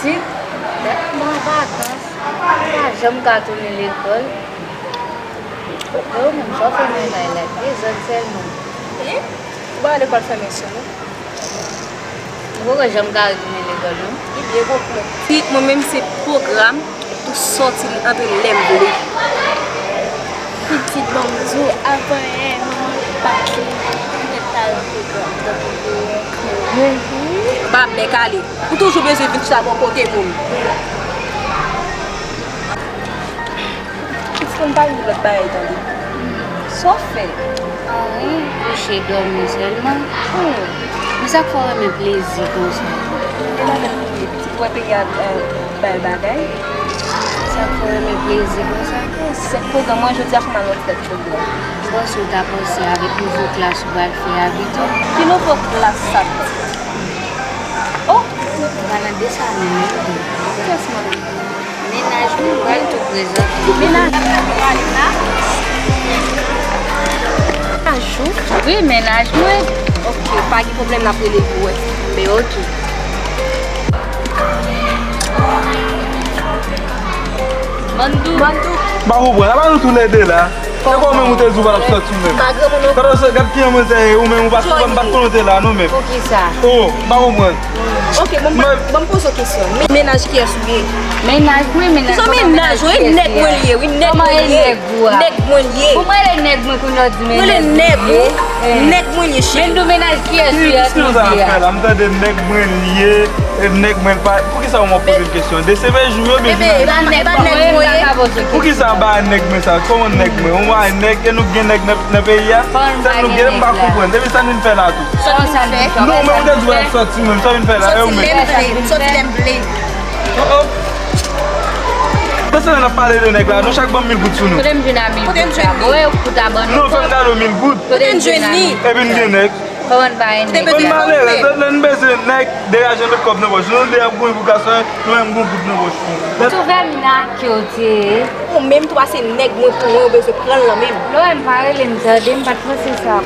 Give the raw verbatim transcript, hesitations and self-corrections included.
Mwen an vakans, m pa janm ka tounen lekòl. Yo menm, sa w fè nan kay la, de zòn sèlman. Hein? Ou pa wè lekòl fèmen sou nou? Ou poko janm ka retounen lekòl, non? Li byen konprann. Si mwen menm se pwogram, tou sòti li antre lè m vle. Pitit, ban m di w, avan yè, manman bat li, li mèt al pwogram, tankou dèyè kay. Ba bèk ale. Ou toujou bezwen vin chita bò kote moun. Pitit, konn pa gen lòt bagay tande. Sa w fè? Anyen, kouche dòmi sèlman. Hmm. Men sa k fè w renmen plezi konsa? E madanm ki di, ou wè peyi a, eh, bay bagay. Sa k fè w renmen plezi konsa? Se pwogram, mwen jodi a fò m al nan tèt pwogram. M panse w ta panse avèk nouvo klas ou pral fè a pito. Ki nouvo klas sa? Oh! M pa nan de sa menm, menm tou. Kiyès mwen? Mennaj mwen, m pral tou prezante. Mennaj ou? Wi, mennaj mwen. Ok, pa gen pwoblèm, n ap rele pou wè. Men yo tou. Mandou. Mandou. M pa konprann. Apa nou toulède la? Se kòman ou menm ou te di w pa t ap sòti menm? Gad, gad kijan manzè ye, ou menm ou pa t, ou pa t konnen w te la non menm. Poukisa? Oh, m pa konprann. Ok, bon, ban m poze w kesyon. Men-, mennaj kiyès ou ye? Mennaj mwen, mennaj mwen. Kisa mennaj ou ye? Nèg mwen li ye, wi, nèg mwen li ye. Nèg mwen li ye. Pou mwen rele nèg mwen kounye a w di mennaj mwen. Rele nèg ou. Nèg mwen li ye, cheri. Men m di w mennaj kiyès ou ye, ap mande a. M tande nèg mwen li ye. E nèg mwen pa, poukisa w ap poze m kesyon? De se vle jou yo byen vin ale. Bebe, e pa nèg mwen ye. Poukisa ba nèg mwen sa? Kòman nèg mwen? Ou ba nèg, e nou gen nèg nan, nan peyi a? Sèl nou gen, m pa konprann. Depi sa n vin fè la tou. Sa n vin fè? Non, men ou te di w ap sòti menm, sa w vin fè la? E ou menm? Sòti lè m vle, sòti lè m vle. Oh, oh. Pandan n ap pale de nèg la, nou chak ban m mil goud sou nou. Kote m jwenn a mil goud sa? Kote m jwenn li? Bon, e ou kout abandon. Non, fè m gade w mil goud. Kote m jwenn li? Epi n gen nèg. Kòman n pa gen nèg la? Konn malere, lè, lè n bezwen nèg, degaje met kòb nan pòch. Nou de ap goumen pou gason, nou menm gon goud nan pòch nou. Tout vèmin nan ak yo te ye. Ou menm tou a se nèg mwen pou mwen, ou bezwen pran l nan men m. Lò, m pa rele m tande, m pa t panse sa.